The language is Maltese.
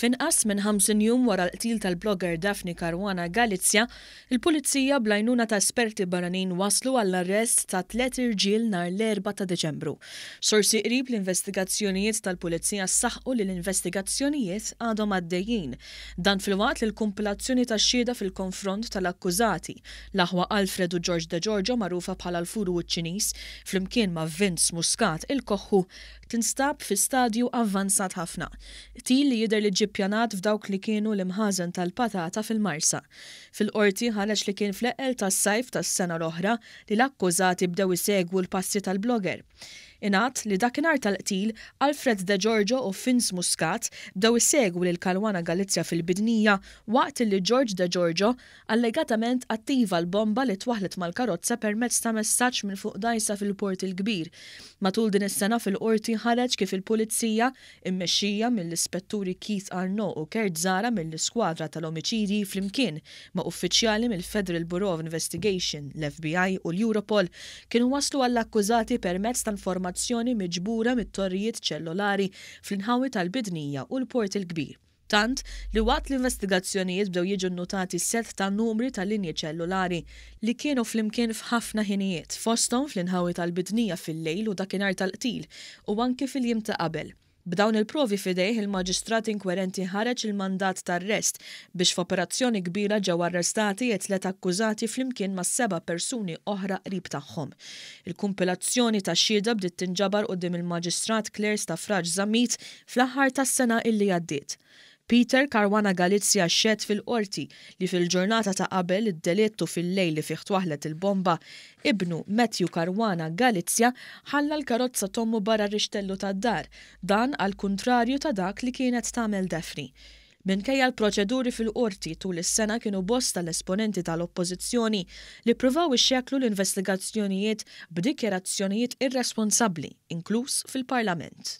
F'inqas minn 50 jum wara l-qtil tal-blogger Daphne Caruana Galizia, il-Pulizija bl-għajnuna ta' esperti barranin waslu għall-arrest ta' tliet irġiel nhar l-Erbgħa ta' Diċembru. Sorsi qrib l-investigazzjonijiet tal-Pulizija saħqu li l-investigazzjonijiet għadhom għaddejjin. Dan filwaqt li l-kumpilazzjoni tax-xhieda fil-konfront tal-akkużati, l-aħwa Alfred u George Degiorgio magħrufa bħala l-Furu u ċ-Ċiniż, flimkien ma' Vince Muscat il-Koħħu, tinstab fi stadju avvanzat ħafna. Qtil li jidher li ġie ppjanat f'dawk li kienu l-imħażen tal-patata fil-Marsa. Fil-Qorti ħareġ li kien fl-eqqel tas-sajf tas-sena l-oħra li l-akkużati bdew isegwu l-passi tal-blogger. Ingħad li dakinhar tal-qtil, Alfred Degiorgio u Vince Muscat bdew isegwu lil Caruana Galizia fil-Bidnija waqt li George Degiorgio allegatament attiva l-bomba li twaħħlet mal-karozza permezz ta' messaġġ minn fuq dgħajsa fil-Port il-Kbir. Matul din is-sena fil-Qorti ħareġ kif il-Pulizija, immexxija mill-Ispetturi Keith Arnaud u Kurt Zahra mill-Iskwadra tal-Omiċidji flimkien ma' uffiċjali mill-Federal Bureau of Investigation, l-FBI u l-Europol, kienu waslu għall-akkużati permezz ta' informazzjoni miġbura mit-torrijiet ċellolari fl-inħawi tal-Bidnija u l-Port il-Kbir. Tant li waqt l-investigazzjonijiet bdew jiġu nnutati sett ta' numri ta' linji ċellulari li kienu flimkien f'ħafna ħinijiet, fosthom fl-inħawi tal-Bidnija fil-lejl u dakinhar tal-qtil u anki fil-jiem ta' qabel. B'dawn il-provi f'idejh, il-Maġistrat inkwerenti ħareġ il-mandat t'arrest biex f'operazzjoni kbira ġew arrestati t-tliet akkużati flimkien ma' seba' persuni oħra qrib tagħhom. Il-kumpilazzjoni ta' xhieda bdiet tinġabar quddiem il-Maġistrat Claire Stafrace Zammit fl-aħħar tas-sena illi għaddiet. Peter Caruana Galizia xehed fil-Qorti li fil-ġurnata ta' qabel id-delitt u fil-lejl li fih twaħħlet il-bomba, ibnu Matthew Caruana Galizia ħalla l-karozza t'ommu barra r-rixtellu tad-dar, dan għall-kuntrarju ta' dak li kienet tagħmel Daphne. Minkejja l-proċeduri fil-Qorti tul is-sena kienu bosta l-esponenti tal-Oppożizzjoni li ppruvaw ixxekklu l-investigazzjonijiet b'dikjarazzjonijiet irresponsabbli, inkluż fil-Parlament.